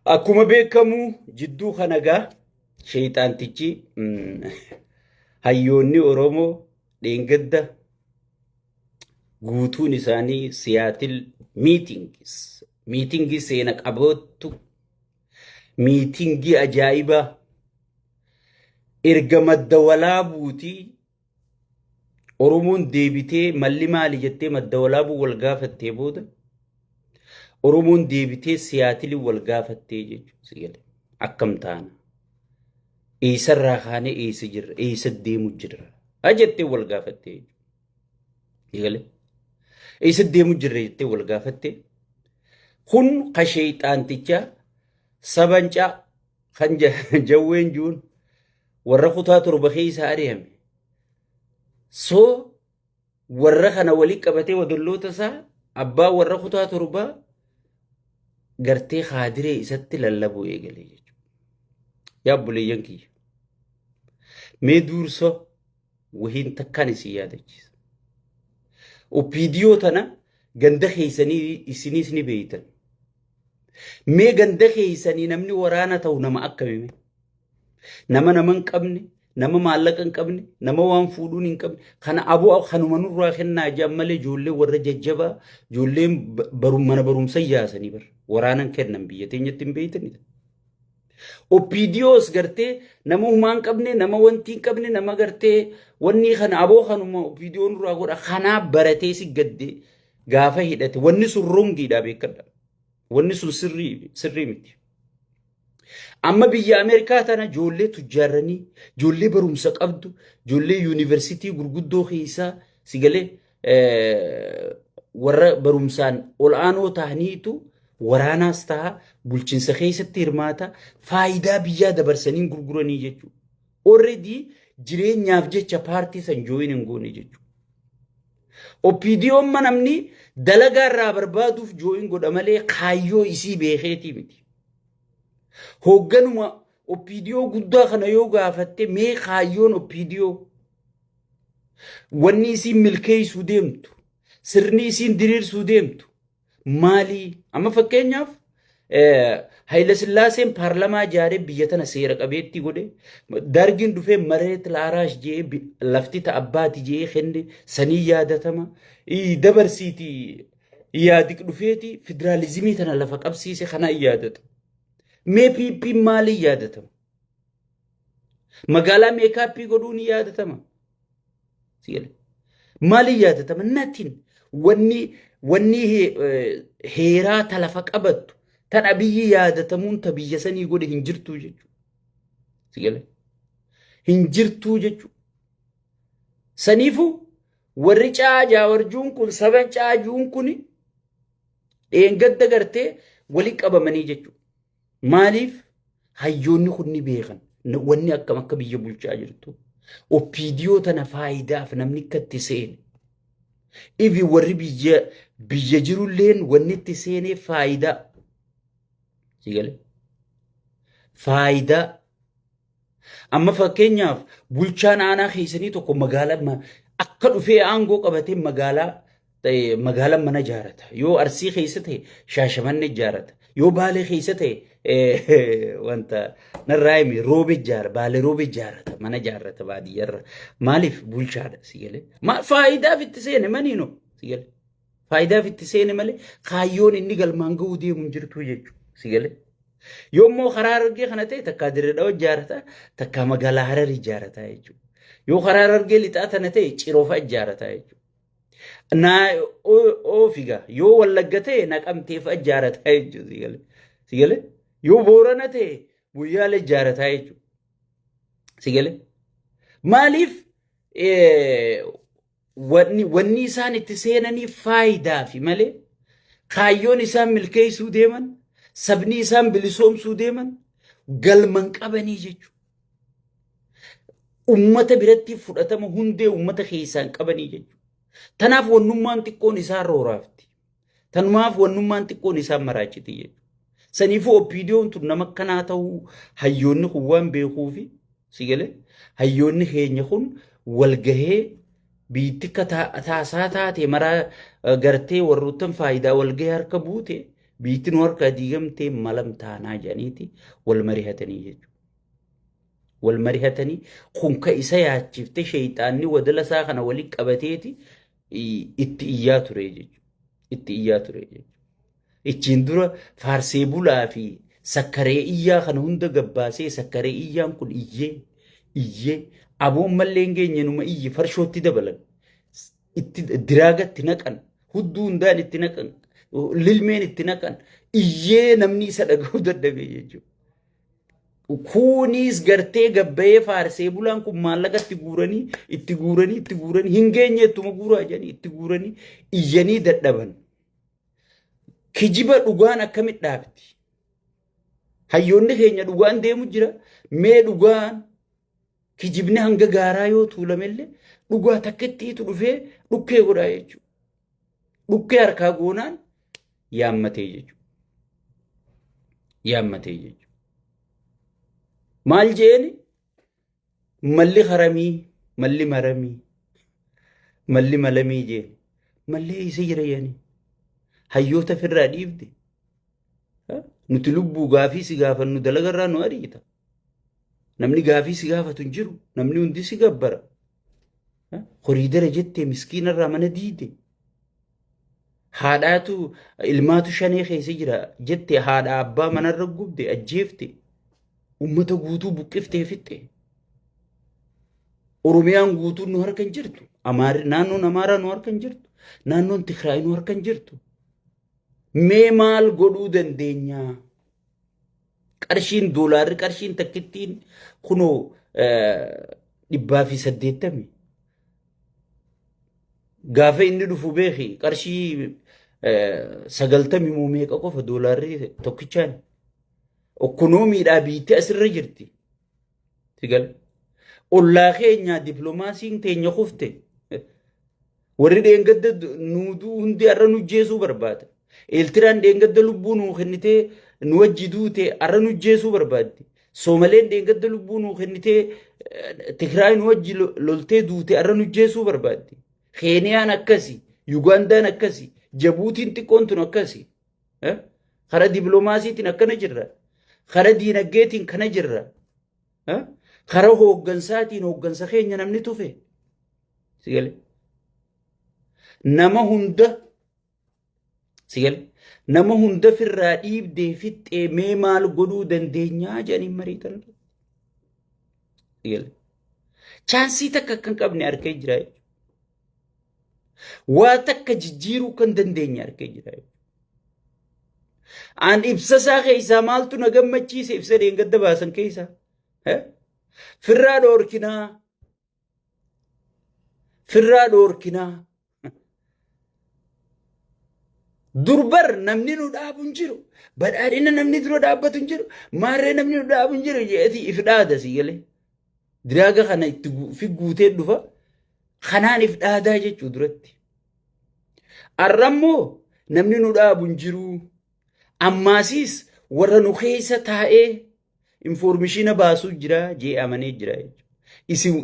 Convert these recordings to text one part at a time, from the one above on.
Akkuma beekamu jidduu kana gaa sheeyxaantichi hayyoonni Oromoo dheengadda guutuun isaanii Siyaatil miitingis miitingii seena qaboottu miitingii ajaa'ibaa erga madda walaabuutii Oromoon deebitee malli maali jettee madda walaabuu wal gaafattee booda Oromoon deebitee Siyaatilii wal gaafattee jechuudha. Si gale. Akkam taana? Eessarraa kaanee eessa jirra? Eessa deemu jirra? Ha jettee wal gaafattee jechuudha. Si gale. Eessa deemu jirra jettee wal gaafattee kun ka sheeyxaanticha sabancaa kan jawween juun warra kutaa 7 keessa ari'ame. So warra kana walii qabatee wadalloota isaa abbaa warra kutaa 7 gartee kaadiree isatti lallabuu eegale jechuudha. Yaa obboleeyyan kiyya. Mee duursa wahiin takkaan isin yaadachiisa. OPDO tana ganda keessanii isiniis ni beeytan. Mee ganda keessanii namni waraana ta'u nama akkamii? Nama nama hin qabne, nama maallaqa hin qabne, nama waan fuudhuun hin qabne, kana aboo kanuma nurraa kennaa jedhan malee ijoollee warra jajjabaa, ijoolleen mana barumsa yaasanii bar waraanan kennan biyya teenyatti hin beeytanidha. OPDOs gartee nama humaa hin qabne, nama wanti hin qabne, nama gartee wanni kana aboo kanuma OPDO nurraa godha kanaa baratee si gadde gaafa hidhate wanni sun rongiidha beekadha. Wanni sun sirrii sirrii miti. Amma biyya Ameerikaa tana ijoollee tujjaarranii, ijoollee barumsa qabdu, ijoollee yuunivarsiitii gurguddoo keessaa si galee warra barumsaan ol'aanoo ta'aniitu waraanaas ta'a bulchiinsa keessatti hirmaata faayidaa biyyaa dabarsanii gurguranii jechuudha. Already jireenyaaf jecha paartii san jooyin hin goone jechuudha. OPDOn namni dalagaa irraa barbaaduuf jooyin godha malee kaayyoo isii beekeetii miti. Hoogganuma OPDO guddaa kana yoo gaafatte mee kaayyoon OPDO wanni isiin milkeessuu deemtu sirni isiin diriirsuu deemtu maalii? Amma fakkeenyaaf Hayila Sillaaseen paarlamaa ijaaree biyya tana seera qabeettii godhe dargiin dhufee mareet laaraash jee lafti ta abbaati jee kenne sanii yaadatama dabarsiiti Yaadik dhufeeti federaalizimii tana lafa qabsiise kana yaadata. Mee PP maaliin yaadatama? Magaalaa meekaappii godhuun yaadatama. Maaliin yaadatama? Natin wanni wanni heeraa ta lafa qabattu tan abiyyi yaadatamuun ta biyya sanii godhe hin jirtuu jechuudha. Hin jirtuu jechuudha. Saniifuu Warri caa jaawarjuun kun saban caajuun kun dheengadda gartee wali qabamanii jechuudha. Maaliif hayyoonni kun ni beekan wanni akkam akka biyya bulchaa jirtu. OPDO tana faayidaaf namni akka itti seene. Ifi warri biyya biyya jirulleen wanni itti seenee faayidaa. Sigalee. Faayidaa. Amma fakkeenyaaf bulchaan aanaa keessanii tokko magaalaa akka dhufee aangoo qabatee magaalaa magaalaa mana ijaarata. Yoo Arsii keessa ta'e Shaashamanne ijaarata. Yoo Baalee keessa ta'e wanta narraa himi roobe ijaara Baalee roobe ijaarata mana ijaarata baadiyyaarra. Maaliif bulchaadha si galee? Faayidaaf itti seene maniino si galee? Faayidaaf itti seene malee kaayyoon inni galmaan ga'uu deemu hin jirtu jechuudha. Si galee? Yoommoo karaa Harargee kana ta'e takkaa Dirree Dhawaa ijaarata, takkaa magaalaa Harar ijaarata jechuudha. Yoo karaa Harargee lixaa tana ta'e Ciroo fa'a ijaarata jechuudha. Naa oofiga yoo Wallagga ta'e Naqamtee fa'a ijaarata jechuudha. Si galee? Si galee? Yoo Boorana ta'e Moyyaalee ijaarata jechuudha. Si galee? Maaliif Wanni wanni isaan itti seenanii faayidaafi malee kaayyoon isaan milkeessuu deeman sabni isaan bilisoomsuu deeman galman qabanii jechuudha. Ummata biratti fudhatama hundee ummata keessaan qabanii jechuudha. Tanaaf wannummaan xiqqoon isaan rooraafti. Tanumaaf wannummaan xiqqoon isaan maraachiti jechuudha. Saniifuu OPDOn tun nama akkanaa ta'uu hayyoonni kun waan beekuufi si galee hayyoonni keenya kun walgahee biitti akka taasaa taate maraa gartee warroottan faayidaa walgahee harka buute Biitti nu harkaa diigamtee malam taanaa jedhaniiti wal marihatanii jechuudha. Wal marihatanii kun ka isa yaachifte sheeyxaanni wadala isaa kana walitti qabateeti itti iyyaa ture jechuudha. Itti iyyaa ture jechuudha. Ichiin dura faarsee bulaa fi sakkaree iyyaa kana hunda gabbaasee sakkaree iyyaan kun iyyee iyyee aboon mallee hin geenye numa iyye farshootti dabalan. Itti diraaga itti naqan hudduu hundaan itti naqan lilmeen itti naqan iyyee namni isa dhaga'uu dadhabee jechuudha. Kunis gartee gabbayee faarsee bulaan kun maallaqa itti guuranii itti guuranii itti guuranii hin geenye ittuma guuraa jedhanii itti guuranii iyyanii dadhaban. Kijiba dhugaan akkamitti dhaabdi? Hayyoonni keenya dhugaan deemu jira. Mee dhugaan kijibni hanga gaaraa yoo tuulamellee dhugaa takkittiitu dhufee dhukkee godhaa jechuudha. Dhukkee harkaa goonaan yaammatee jechuudha. Yaammatee jechuudha. Maal jeeni? Malli haramii, malli maramii, malli malamii jeeni. Malli eessa jira yaani? Hayyoota ofirraa dhiibde. Nuti lubbuu gaafii si gaafannu dalagarraa nu ariita. Namni gaafii si gaafatu hin jiru. Namni hundi si gabbara. Koriidara jettee miskiinarraa mana diide. Haadhaatu ilmaatu shanee keessa jira jettee haadha abbaa manarra gubde ajjeefte. Uummata guutuu buqqiftee fixxe. Oromiyaan guutuun nu harka hin jirtu. Naannoon Amaaraa nu harka hin jirtu. Naannoon Tigraay nu harka hin jirtu. Mee maal godhuu dandeenyaa? Qarshiin doolaarri qarshiin takkittiin kunoo 180. Gaafa inni dhufu beeki qarshii 90 moo meeqa qofa doolaarri tokkichaan. Okkonoomiidhaa biitti asirra jirti. Sigala. Ollaa keenya dippiloomaasiin teenya kufte. Warri dheengadda nuuduu hundi har'a nu jeesuu barbaada. Eeltiraan dheengadda lubbuu nuu kennitee nu wajji duute har'a nu jeesuu barbaaddi. Soomaleen dheengadda lubbuu nuu kennitee Tigraay nu wajji loltee duute har'a nu jeesuu barbaaddi. Keeniyaan akkasi, Yugaandaan akkasi, Jabuutiin xiqqoon tun akkasi. Karaa dippiloomaasiitiin akkana jirra. Karaa diinagdeetiin kana jirra. Karaa hooggansaatiin hooggansa keenya namni tufe. Sigale. Nama hunda sigale. Nama hunda firraa dhiibdee fixxee mee maal godhuu dandeenyaa jedhanii mariitan. Sigale. Chaansii takka akka hin qabne arkee jira jechuudha. Waa takka jijjiiruu kan dandeenye arkee jira jechuudha. An ibsa isaa keessaa maaltu na gammachiise ibsa dheengadda baasan keessaa. Firraa dhoorkinaa. Firraa dhoorkinaa. Durbar namni nu dhaabu hin jiru. Badhaadhina namni dura dhaabbatu hin jiru. Maarree namni nu dhaabu hin jiru jeeti if dhaada si galee. Diraaga kana itti fi guutee dhufa. Kanaan if dhaadaa jechuu duratti. Arrammoo namni nu dhaabu hin jiru. Ammaasiis warra nu keessa taa'ee Informishiina baasuu jira jee amanee jira jechuudha. Isin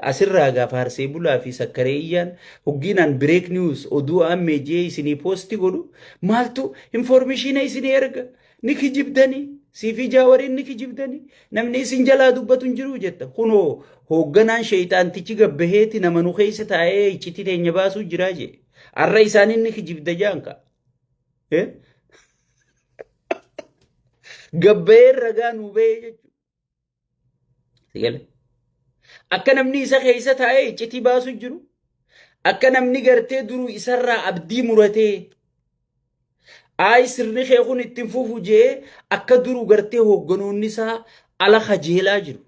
asirraa gaa faarsee bulaa fi sakkaree iyyaan hoggiinaan break news oduu ammee jee isinii poosti godhu maaltu informishiina isinii erga ni kijibdanii siifii jaawariin ni kijibdanii namni isin jalaa dubbatu hin jiru jetta kunoo hoogganaan sheeyxaantichi gabbaheeti nama nu keessa taa'ee iccitii teenya baasuu jira jee arra isaaniin ni kijibda jaanka. Gabbayee ragaa nuu bahee jechuudha. Sigale. Akka namni isa keessa taa'ee iccitii baasu jiru. Akka namni gartee duruu isarraa abdii muratee. Ayi sirni kee kun ittiin fufu jee akka duruu gartee hoogganoonni isaa ala kajeelaa jiru.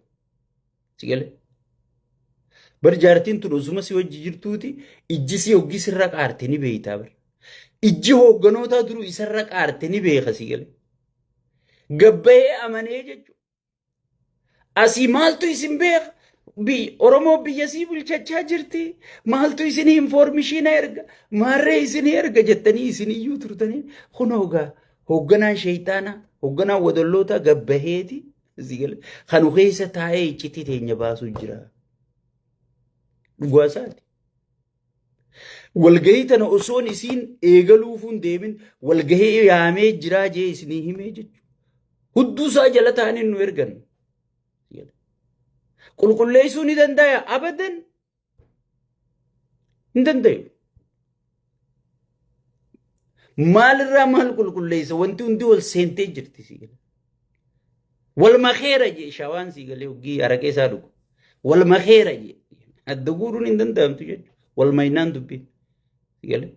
Sigale. Bar jaartiin tun osuma si wajji jirtuuti ijji si hoggi sirra qaarte ni beeytaa bar. Ijji hoogganootaa duruu isarra qaarte ni beeka si gale. Gabbayee amanee jechuudha. Asii maaltu isin beeka? Oromoo biyya sii bulchachaa jirti. Maaltu isin infoormishiina erga? Maarree isin erga jettanii isin iyyuu turtanii kunoo gaa hoogganaan sheeyxaanaa hoogganaan wadallootaa gabbaheeti. Si gale. Kanu keessa taa'ee iccitii teenya baasuu jira. Dhugaa isaati. Walgahii tana osoon isiin eegaluufuu hin deemin walgahii yaamee jiraa jee isinii himee jechuudha. Hudduu isaa jala ta'anii nu ergan. Qulqulleessuu ni danda'a abadan hin dandayu. Maalirraa maal qulqulleessa wanti hundi wal seentee jirti sii galee. Wal makeera jee shawaan sii galee hoggii araqee isaa dhugu. Wal makeera jee adda guuruun hin danda'amtu jechuudha. Wal maynaan dubbiin sii galee.